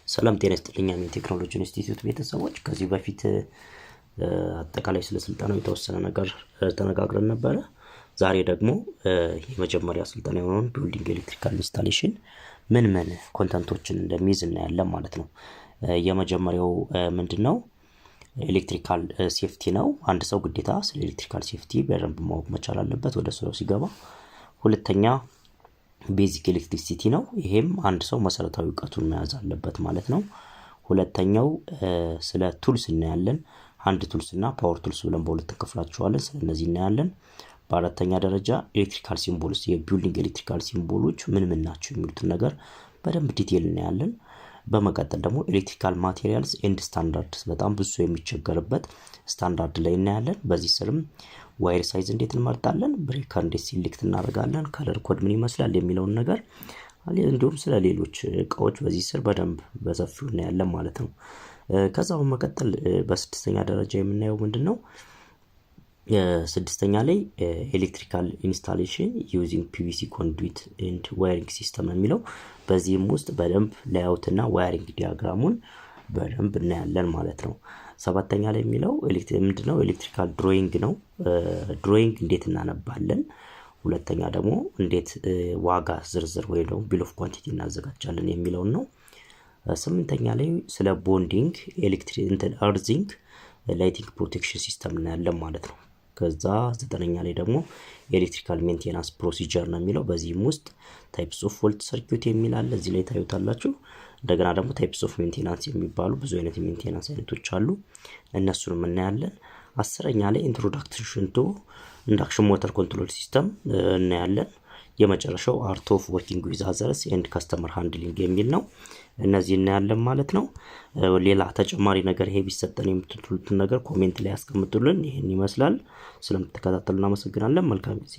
ሰላም ጤና ይስጥልኝ አሜን ቴክኖሎጂ ኢንስቲትዩት ቤተሰቦች፣ ከዚህ በፊት አጠቃላይ ስለ ስልጠናው የተወሰነ ነገር ተነጋግረን ነበረ። ዛሬ ደግሞ የመጀመሪያ ስልጠና የሆነውን building electrical installation ምን ምን content ኦችን እንደሚይዝ እናያለን ማለት ነው። የመጀመሪያው ምንድን ነው? Electrical safety ነው። አንድ ሰው ግዴታ ስለ electrical safety በደንብ ማወቅ መቻል አለበት ወደ ስራው ሲገባ። ሁለተኛ basic electricity ነው። ይሄም አንድ ሰው መሰረታዊ እውቀቱን መያዝ አለበት ማለት ነው። ሁለተኛው ስለ tools እናያለን። Hand tools እና power tools ብለን በሁለት እንከፍላቸዋለን። ስለ እነዚህ እናያለን። በአራተኛ ደረጃ electrical symbols፣ የ building electrical symbol ኦች ምን ምን ናቸው የሚሉትን ነገር በደንብ detail እናያለን። በመቀጠል ደግሞ electrical materials and standards፣ በጣም ብዙ ሰው የሚቸገርበት ስታንዳርድ ላይ እናያለን። በዚህ ስርም wire size እንዴት እንመርጣለን፣ breaker እንዴት select እናደርጋለን፣ color code ምን ይመስላል የሚለውን ነገር፣ እንዲሁም ስለ ሌሎች እቃዎች በዚህ ስር በደንብ በሰፊው እናያለን ማለት ነው። ከዛ በመቀጠል በስድስተኛ ደረጃ የምናየው ምንድን ነው? ስድስተኛ ላይ electrical installation using PVC conduit and wiring system የሚለው፣ በዚህም ውስጥ በደንብ layout እና wiring diagram ኡን በደንብ እናያለን ማለት ነው። ሰባተኛ ላይ የሚለው ምንድነው? Electrical drawing ነው። Drawing እንዴት እናነባለን፣ ሁለተኛ ደግሞ እንዴት ዋጋ ዝርዝር ወይም ደግሞ bill of quantity እናዘጋጃለን የሚለውን ነው። ስምንተኛ ላይ ስለ bonding፣ electric እንትን earthing፣ lightning protection system እናያለን ማለት ነው። ከዛ ዘጠነኛ ላይ ደግሞ electrical maintenance procedure ነው የሚለው። በዚህም ውስጥ types of fault circuit የሚል አለ፣ እዚህ ላይ ታዩታላችሁ። እንደገና ደግሞ types of maintenance የሚባሉ ብዙ አይነት የ maintenance አይነቶች አሉ፣ እነሱንም እናያለን። 10ኛ ላይ introduction to induction motor control system እናያለን። የመጨረሻው art of working with others and customer handling የሚል ነው። እነዚህ እናያለን ማለት ነው። ሌላ ተጨማሪ ነገር ይሄ ቢሰጠን የምትሉትን ነገር comment ላይ ያስቀምጡልን። ይህን ይመስላል። ስለምትከታተሉ እናመሰግናለን። መልካም ጊዜ።